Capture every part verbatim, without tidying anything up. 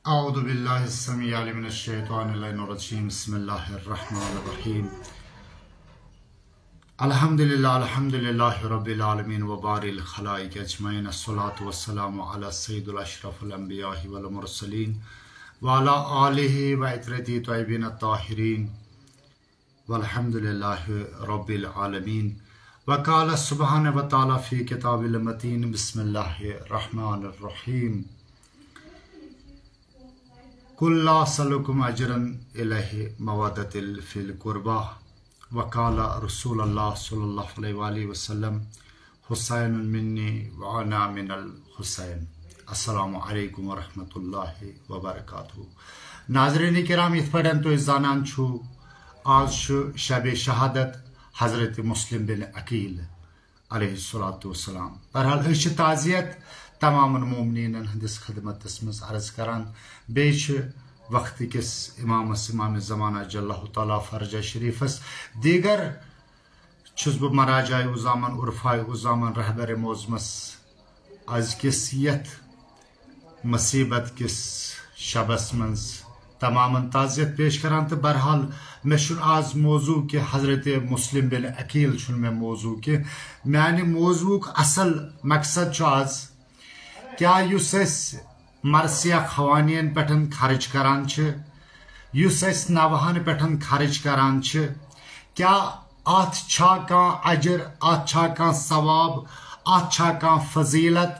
أعوذ بالله السميع العليم من الشيطان اللعين الرجيم. بسم الله الرحمن الرحيم. الحمد لله، الحمد لله رب العالمين وبارئ الخلائق أجمعين. الصلاة والسلام على سيد الأشرف الأنبياء والمرسلين وعلى آله وعترته الطيبين الطاهرين والحمد لله رب العالمين. وقال سبحانه وتعالى في كتاب المتين، بسم الله الرحمن الرحيم. قل لا أسألكم أجرا إليه مودة في القربى. وقال رسول الله صلى الله عليه وآله وسلم، حسين مني وأنا من الحسين. السلام عليكم ورحمة الله وبركاته. ناظرین کرام، یتھ پٲٹھۍ تُہۍ زانان چھِو، آز چھُ شب شہادت حضرت مسلم بن عقیل علیہ الصلوۃ والسلام۔ بہرحال، أسۍ چھِ تعزیت تمام مومنینن ہٕنٛدِس خدمتس منٛز عرض کران۔ بیٚیہِ چھِ وقتہٕ کِس امامس، امام زمانہ جل اللہ تعالیٰ فرجہ شریفس، دیگر چھُس بہٕ مراجع عظامن، عرفاء عظامن، رہبر معظمس أزکِس یتھ مصیبت کِس شبس منٛز تمامن تعزیت پیش کران۔ تہٕ بہرحال، مےٚ چھُنہٕ آز موضوع کہِ حضرت مسلم بن عقیل چھُنہٕ مےٚ موضوع کہِ۔ میانہِ موضوعُک اصل مقصد چھُ آز، کیٛاہ یُس أسۍ مرثیہ خوانین پٮ۪ٹھ خرٕچ کران چھِ، یُس أسۍ نوحن پٮ۪ٹھ خرٕچ کران چھِ، کیٛاہ اتھ چھا کانٛہہ اجر، اتھ چھا کانٛہہ ثواب، اتھ چھا کانٛہہ فضیلت،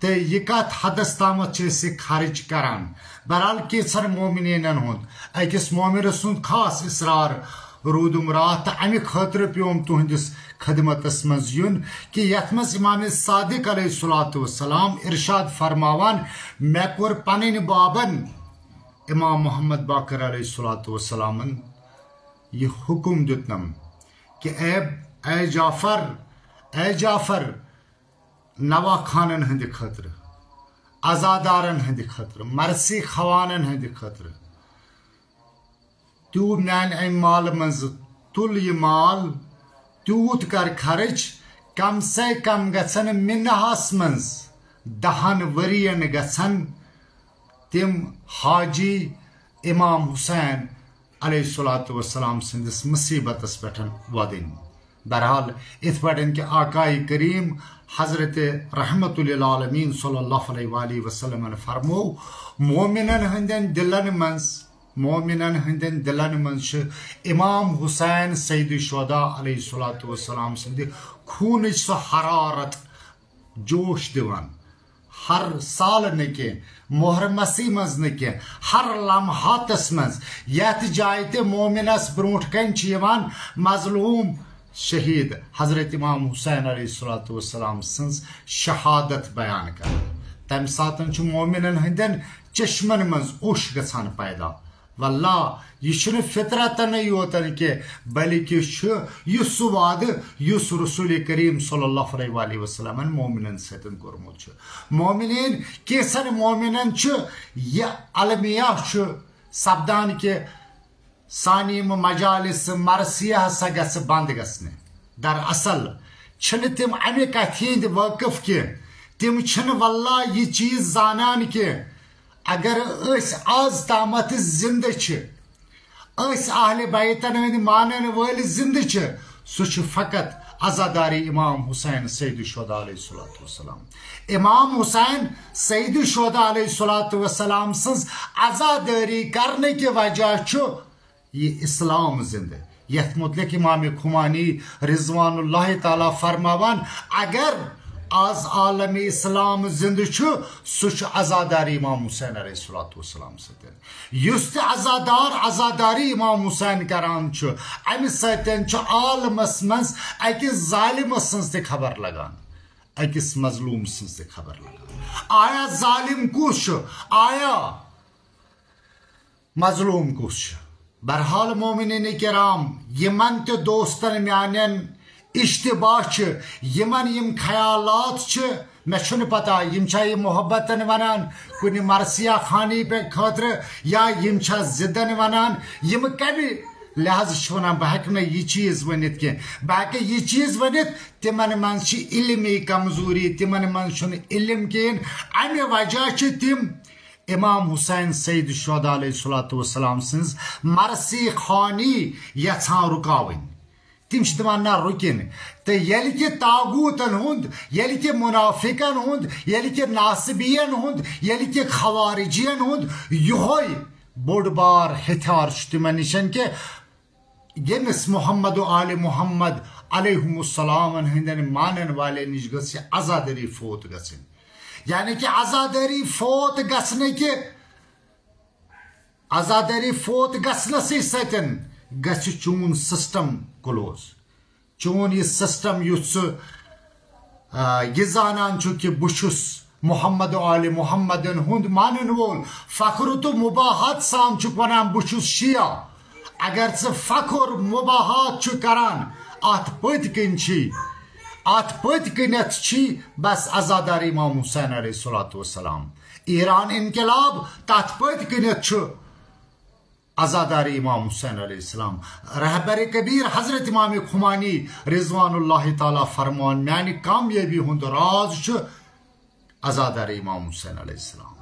تہٕ یہِ کتھ حدس تامتھ چھِ أسۍ یہِ خرٕچ کران؟ بہرحال، کینٛژن مومنینن ہُنٛد، أکِس مومنس سُنٛد خاص اصرار روٗدُم راتھ، تہٕ امہِ خٲطرٕ پیوم تُہنٛدِس خدمتس منٛز یُن، کہِ یتھ منٛز امام صادق علیہ الصلوۃ والسلام ارشاد فرماوان، مےٚ کوٚر پنٕنۍ بابن، امام محمد باقر علیہ الصلوۃ والسلامن، یہِ حکم دیُتنم کہِ اے، اے جعفر، اے جعفر، نوا خانن ہٕنٛدِ خٲطرٕ، عزادارن ہٕنٛدِ خٲطرٕ، مرثی خوانن ہٕنٛدِ خٲطرٕ، تیوٗت میانہِ امہِ مالہٕ منٛز تُل یہِ مال، تیوٗت کر خرٕچ، کم سے کم گژھن مِنہَس منٛز دَہن ؤرین گژھن تِم حاجی امام حسین علیہ الصلوۃ والسلام سٕنٛدِس مصیبتس پٮ۪ٹھ وۄدٕنۍ۔ بہرحال، یِتھ پٲٹھۍ کہِ آقائے کریم حضرت رحمت للعالمین صلی اللہ علیہ وآلہ وسلمن فرمو، مومنن ہٕنٛدٮ۪ن دِلن منٛز، مومنن ہٕنٛدٮ۪ن دِلن منٛز چھِ امام حسین سید الشہداء علیہ الصلوۃ والسلام سٕنٛدِ خوٗنٕچ سۄ حرارت جوش دِوان۔ ہر سال نہٕ کینٛہہ، محرمسٕے منٛز نہٕ کینٛہہ، ہر لمحاتس منٛز یتھ جایہِ تہِ مومنس برونٛٹھ کنہِ چھِ یِوان مظلوم شہید حضرت امام حسین علیہ الصلوۃ والسلام سٕنٛز شہادت بیان کرنہٕ، تمہِ ساتہٕ چھُ مومنن ہٕنٛدٮ۪ن چشمن منٛز اوٚش گژھان پیدا۔ واللہ، یہِ چھُنہٕ فطرتنٕے یوتن کینٛہہ، بلکہِ چھُ یہِ سُہ وعدٕ یُس رسول کریم صلی اللہ علیہ وآلہ وسلمن مومنن سۭتۍ کوٚرمُت چھُ۔ مومنین، کینٛژن مومنن چھُ یہِ المیہ چھُ سپدان کہِ سانہِ یِم مجالس مرثیہ ہسا گژھِ بند گژھنہِ۔ دراصل چھِنہٕ تِم امہِ کتھِ ہٕنٛدۍ وٲقف کینٛہہ، تِم چھِنہٕ واللہ یہِ چیٖز زانان کینٛہہ۔ اگر أسۍ آز تامتھ زندٕ چھِ، أسۍ اہل بیتن ہٕنٛدۍ مانن وٲلۍ زندٕ چھِ، سُہ چھُ فقط عزاداری امام حسین سید الشہداء علیہ الصلوۃ والسلام۔ امام حسین سید الشہداء علیہ الصلوۃ والسلام سٕنٛز عزادٲری کرنہٕ کہِ وجہ چھُ یہِ اسلام زندٕ، یتھ متعلق امام خمینی رضوان اللہ تعالیٰ فرماوان، اگر آز عالم اسلام زندٕ چھُ، سُہ چھُ عزادار امام حسین علیہ الصلوۃ والسلام سۭتۍ۔ یُس تہِ عزادار عزاداری امام حسین کران چھُ، امہِ سۭتۍ چھُ عالمس منٛز أکِس ظالمس سٕنٛز تہِ خبر لگان، أکِس مظلوم سٕنٛز تہِ خبر لگان۔ آیا ظالم کُس چھُ؟ آیا مظلوم کُس چھُ؟ بہرحال مومنین کرام، یِمن تہِ دوستن میانٮ۪ن اشتباہ چھِ، یِمن یِم خیالات چھِ، مےٚ چھُنہٕ پتہ یِم چھا یہِ محبتن ونان کُنہِ مرثیہ خوانی پہ-، خٲطرٕ، یا یِم چھا ضدن ونان، یِم کمہِ لحاظ چھِ ونان، بہٕ ہیٚکہٕ نہٕ یہِ چیٖز ؤنِتھ کینٛہہ۔ بہٕ ہیٚکہٕ یہِ چیٖز ؤنِتھ، تِمن منٛز چھِ علمی کمزوری، تِمن منٛز چھُنہٕ علم کِہیٖنۍ، امہِ وجہ چھِ تِم امام حسین سید الشہداء علیہ الصلوۃ والسلام سٕنٛز مرثی خوانی یژھان رُکاوٕنۍ۔ تِم چھِ دپان، نہ، رُکِن۔ تہٕ ییٚلہِ کہِ طاغوٗتن ہُنٛد، ییٚلہِ کہِ منافقن ہُنٛد، ییٚلہِ کہِ ناصبین ہُنٛد، ییٚلہِ کہِ خوارجین ہُنٛد یِہوے بوٚڑ بار ہتھیار چھُ تِمن نِشن کہِ ییٚمِس محمد و آل محمد علیہم السلامن ہٕنٛدٮ۪ن مانن والٮ۪ن نِش گٔژھ یہِ عزادٲری فوت گژھٕنۍ۔ یعنی کہِ عزادٲری فوت گژھنہٕ کہِ، عزادٲری فوت گژھنَسٕے سۭتۍ گژھِ چون سسٹم کلوز۔ چون یہِ سسٹم یُس ژٕ، آ، یہِ زانان چھُ کہِ بہٕ چھُس محمد و آل محمدن ہُنٛد مانن وول، فخر تہٕ مباہات سان چھُکھ ونان، بہٕ چھُس شیعہ۔ اگر ژٕ فخر مباہات چھُ کران، اتھ پٔتۍ کِنۍ چھی، اتھ پٔتۍ کِنٮ۪تھ چھی بس عزادار امام حسین علیہ الصلوۃ والسلام۔ ایران انقلاب، تتھ پٔتۍ کِنٮ۪تھ چھُ عزادار امام حسین علیہ السلام۔ رہبر کبیر حضرت امام خمینی رضوان اللہ تعالیٰ فرمان، میانہِ کامیٲبی ہُنٛد راز چھُ عزادار امام حسین علیہ السلام۔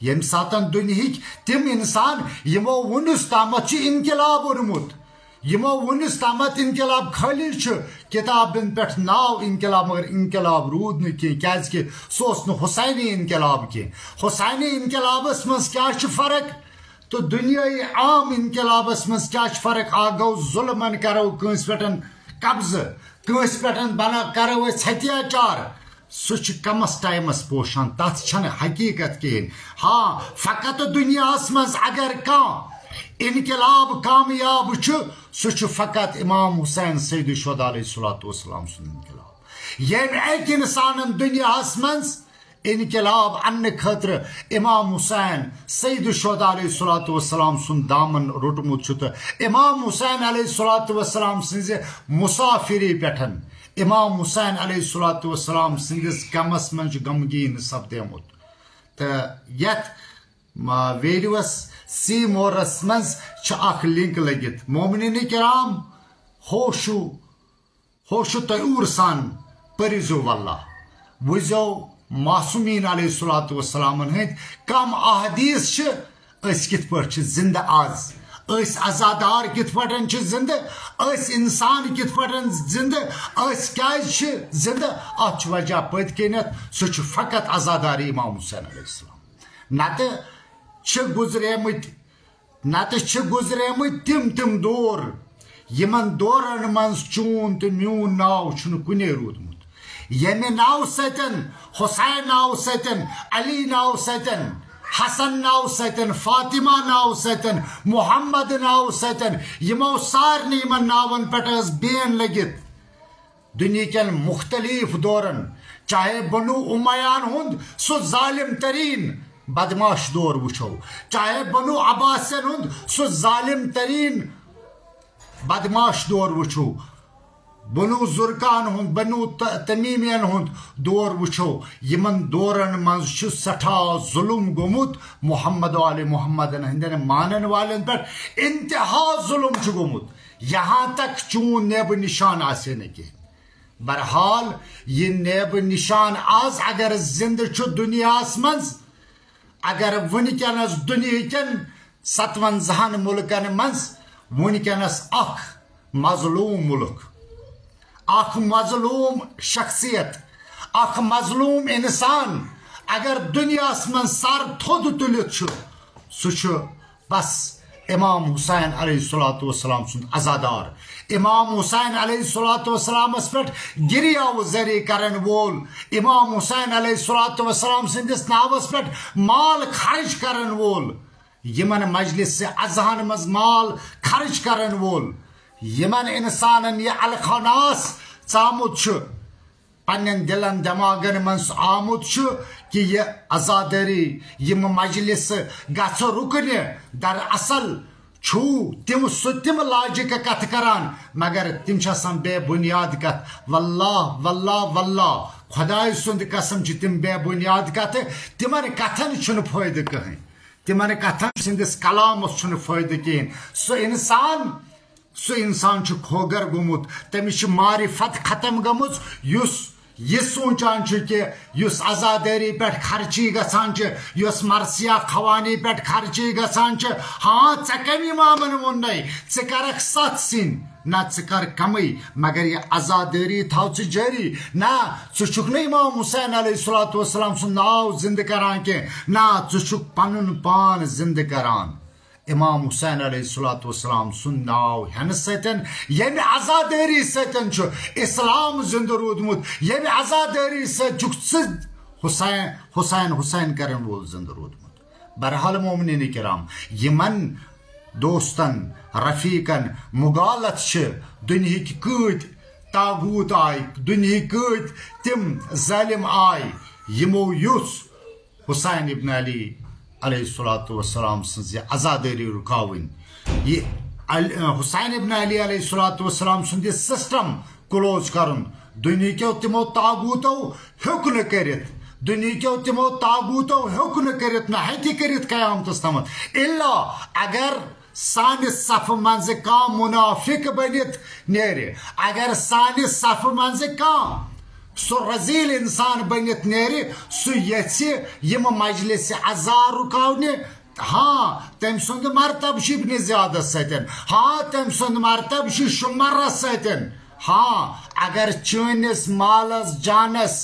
ییٚمہِ ساتن دُنیہٕکۍ تِم انسان یِمو وُنِس تامتھ چھُ انقلاب اوٚنمُت، یِمو وُنِس تامتھ انقلاب خٲلی چھُ کتابن پٮ۪ٹھ ناو انقلاب، مگر انقلاب روٗد نہٕ کینٛہہ، کیازِ کہِ سُہ اوس نہٕ حسینی انقلاب کینٛہہ۔ حسینی انقلابس منٛز کیٛاہ چھُ فرق؟ تہٕ دُنیٲیی عام انقلابس منٛز کیٛاہ چھُ فرق؟ اکھ گوٚو ظلمن کرو کٲنٛسہِ پٮ۪ٹھ قبضہٕ، کٲنٛسہِ پٮ۪ٹھ بنا کرو أسۍ ہتھیاچار، سُہ چھُ کمس ٹایمس پوشان، تتھ چھنہٕ حقیقت کہیٖنۍ۔ ہاں، فقط دُنیاہس منٛز اگر کانٛہہ انقلاب کامیاب چھُ، سُہ چھُ فقط امام حسین سید الشہداء علیہ الصلوۃ والسلام سُنٛد انقلاب۔ ییٚمۍ أکۍ انسانن دُنیاہس منٛز انقلاب اننہٕ خٲطرٕ امام حسین سید الشہداء علیہ الصلوۃ والسلام سُنٛد دامن روٚٹمُت چھُ، تہٕ امام حسین علیہ الصلوۃ والسلام سٕنٛزِ مسافری پٮ۪ٹھ امام حسین علیہ الصلوۃ والسلام سٕنٛدِس غمس منٛز چھُ غمگیٖن سپدیمُت۔ تہٕ یتھ، آ، ویڈیوس سی مورس منٛز چھِ اکھ لنک لٔگِتھ۔ مومنین کرام، ہوشو ہوشو تیور سان پٔرِزیو واللہ، وٕچھزیو معصومین علیہ الصلوۃ والسلامن ہٕنٛدۍ کم احادیث چھِ، أسۍ کِتھ پٲٹھۍ چھِ زندٕ آز، أسۍ عزادار کِتھ پٲٹھۍ چھِ زندٕ، أسۍ انسان کِتھ پٲٹھۍ زندٕ، أسۍ کیازِ چھِ زندٕ، اتھ چھُ وجہ پٔتۍ کِنیتھ، سُہ چھُ فقط عزادار امام حسین علیہ السلام۔ نتہٕ چھِ گُزریمٕتۍ نتہٕ چھِ گُزریمٕتۍ تِم تِم دور، یِمن دورن منٛز چون تہٕ میون ناو چھُنہٕ کُنے روٗدمُت۔ ییٚمہِ ناوٕ سۭتۍ، حسین ناوٕ سۭتۍ، علی ناوٕ سۭتۍ، حسن ناوٕ سۭتۍ، فاطمہ ناوٕ سۭتۍ، محمد ناوٕ سۭتۍ، یِمو سارنٕے یِمن ناون پٮ۪ٹھ ٲس بین لٔگِتھ۔ دُنیہکٮ۪ن مُختٔلِف دورن، چاہے بنو امیہ ہُنٛد سُہ ظٲلِم تریٖن بدمعاش دور وٕچھو، چاہے بنو عباسین ہُنٛد سُہ ظٲلِم تریٖن بدمعاش دور وٕچھو، بنو زرکان ہُنٛد، بنو ت-، تمیمین ہُنٛد دور وٕچھو، یِمن دورن منٛز چھُ سٮ۪ٹھاہ ظُلُم گوٚمُت محمد و آل محمدن ہٕنٛدٮ۪ن مانن والٮ۪ن پٮ۪ٹھ، انتہا ظُلُم چھُ گوٚمُت۔ یہاں تک چون نیب نشان آسے نہٕ کینٛہہ۔ بہرحال، یہِ نیب نشان آز اگر زندٕ چھُ دُنیاہس منٛز، اگر وٕنکیٚنس دُنیہکٮ۪ن ستونزہن مُلکن منٛز وٕنکیٚنس اکھ مظلوم مُلک، اکھ مظلوم شخصیت، اکھ مظلوم انسان اگر دُنیاہس منٛز سر تھوٚد تُلِتھ چھُ، سُہ چھُ بس امام حسین علیہ الصلوۃ والسلام سُنٛد عزادار۔ امام حسین علیہ الصلوۃ والسلامس پٮ۪ٹھ گریہ و زری کرن وول، امام حسین علیہ الصلوۃ والسلام سٕنٛدِس ناوس پٮ۪ٹھ مال خرچ کرن وول، یِمن مجلس ازہن منٛز مال خرچ کرن وول، یِمن انسانن یہِ الخناس ژامُت چھُ، پننٮ۪ن دِلن دٮ۪ماغن منٛز آمُت چھُ کہِ یہِ عزادٲری، یِم مجلس گژھٕ رُکنہِ۔ دراصل چھُو تِم سُہ تِم لاجِکہٕ کتھٕ کران، مگر تِم چھِ آسان بے بُنیاد کتھ۔ واللہ، واللہ، واللہ، خدایہِ سُنٛد قسم چھِ تِم بے بُنیاد کتھٕ، تِمن کتھن چھُنہٕ فٲیدٕ کٕہٕنۍ۔ تِمن کتھن سٕنٛدِس کلامس چھُنہٕ فٲیدٕ کِہیٖنۍ۔ سُہ انسان، سُہ انسان چھُ کھوگر گوٚمُت، تٔمِس چھِ معرفت ختم گٔمٕژ، یُس یہِ سونٛچان چھُ کہِ یُس عزادٲری پٮ۪ٹھ خرچی گژھان چھِ، یۄس مرثیہ خوانی پٮ۪ٹھ خرچی گژھان چھِ، ہاں، ژےٚ کَمہِ امامن ووٚننَے؟ ژٕ کَرَکھ ستھ سِنۍ، نہ، ژٕ کَر کَمٕے، مگر یہِ عزادٲری تھاو ژٕ جٲری۔ نہ، ژٕ چھُکھ نہٕ امام حسین علیہ الصلوۃ والسلام سُنٛد ناو زِندٕ کران کینٛہہ، نہ، ژٕ چھُکھ پَنُن پان زِندٕ کران۔ امام حسین علیہ الصلوۃ والسلام سُنٛد ناو ہٮ۪نہٕ سۭتۍ، ییٚمہِ عزادٲری سۭتۍ چھُ اسلام زِندٕ روٗدمُت، ییٚمہِ عزادٲری سۭتۍ چھُکھ ژٕ حسین، حسین، حسین کرن وول زِندٕ روٗدمُت۔ بہرحال مومنین کرام، یِمن دوستن، رفیقن مغالط چھِ، دُنہِکۍ کۭتۍ طاغوت آے، دُنہِکۍ کۭتۍ تِم ظٲلم آے، یِمو یُس حسین ابن علی علیہ الصلوۃ والسلام سٕنٛز یہِ عزادٲری رُکاوٕنۍ، یہِ عل-، حسین ابن علی علیہ الصلوۃ والسلام سُنٛد یہِ سسٹم کلوز کرُن۔ دُنہِکیو تِمو طاغوتو ہیوٚک نہٕ کٔرِتھ، دُنہِکیو تِمو طاغوتو ہیوٚک نہٕ کٔرِتھ، نہ ہیٚکہِ کٔرِتھ قیامتس تامتھ، الا اگر سانہِ صفہٕ منٛزٕ کانٛہہ منافق بٔنِتھ نیرِ، اگر سانہِ صفہٕ منٛزٕ کانٛہہ سُہ رذیل انسان بٔنِتھ نیرِ، سُہ یژھِ یِم مجلس عزا رُکاونہِ، ہاں، تٔمۍ سُنٛد مرتبہٕ چھُ ابن زیادس سۭتۍ، ہاں، تٔمۍ سُنٛد مرتبہٕ چھُ شمرس سۭتۍ، ہاں، اگر چٲنِس مالس جانس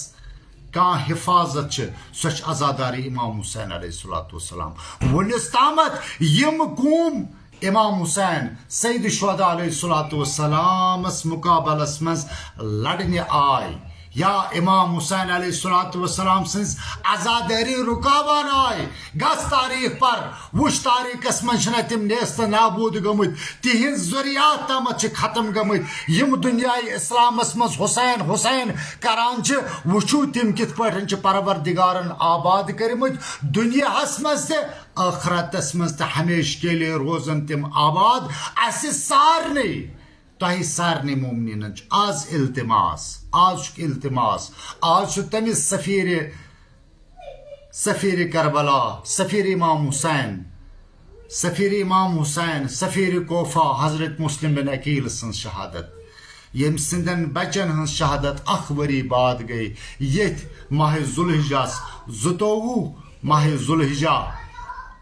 کانٛہہ حفاظت چھِ، سۄ چھِ عزاداری امام حسین علیہ الصلوۃ والسلام۔ وُنِس تامتھ یِم قوم امام حسین سید الشہداء علیہ الصلوۃ والسلامس مقابلس منٛز لڑنہِ آے یا امام حسین علیہ الصلوۃ والسلام سٕنٛز عزادٲری رُکاوان آے، گژھ تاریخ پر، وٕچھ تاریخس منٛز چھِنہ تِم نیست نابود گٔمٕتۍ، تِہنٛز ذُریات تامتھ چھِ ختم گٔمٕتۍ۔ یِم دُنیاے اسلامس منٛز حسین حسین کران چھِ، وٕچھِو تِم کِتھ پٲٹھۍ چھِ پروردگارن آباد کٔرمٕتۍ دُنیاہس منٛز تہِ، ٲخرتس منٛز تہِ ہمیشہٕ کے لیے روزن تِم آباد۔ اسہِ سارنٕے، تۄہہِ سارنٕے مومنیٖنن چھُ آز التماس، آز چھُکھ التماس، آز چھُ تٔمِس سفیٖرِ سفیر کربلا، سفیر امام حسین، سفیر امام حسین، سفیر کوفہ حضرت مسلم بن عقیل سٕنٛز شہادت، ییٚمۍ سٕنٛدٮ۪ن بچن ہٕنٛز شہادت اکھ ؤری بعد گٔے، ییٚتھۍ ماہ ذوالحجس، زٕتووُہ ماہ ذوالحجہ،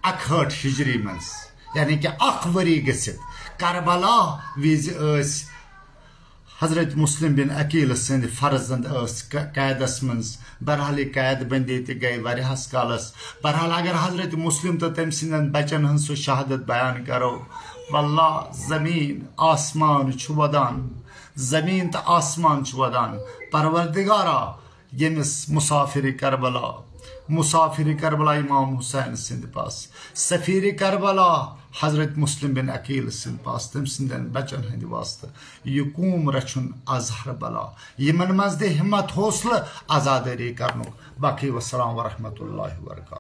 اکہٲٹھ ہجری منٛز، یعنی کہ اکھ ؤری گٔژھِتھ کربلا وِزِ ٲسۍ حضرت مسلم بن عقیل سٕنٛدۍ فرزند ٲسۍ ق-، قیدس منٛز۔ بہرحال، یہِ قید بندی تہِ گٔے واریاہس کالس۔ بہرحال، اگر حضرت مسلم تہٕ تٔمۍ سٕنٛدٮ۪ن بچن ہٕنٛز سُہ شہادت بیان کرو، واللہ، زمین آسمان چھُ ودان، زمین تہٕ آسمان چھُ ودان۔ پروردگارا، ییٚمِس مسافر کربلا، مسافر کربلا امام حسین سٕنٛدِ پاس، سفیر کربلا حضرت مسلم بن عقیل سٕنٛدِ پاس، تٔمۍ سٕنٛدٮ۪ن بچن ہٕنٛدِ واسطہٕ یہِ قوم رچھُن از ہر بلا، یِمن منٛز دِ ہمت حوصلہٕ عزادٲری کرنُک۔ باقی والسلام ورحمۃ اللہ وبرکاتہ۔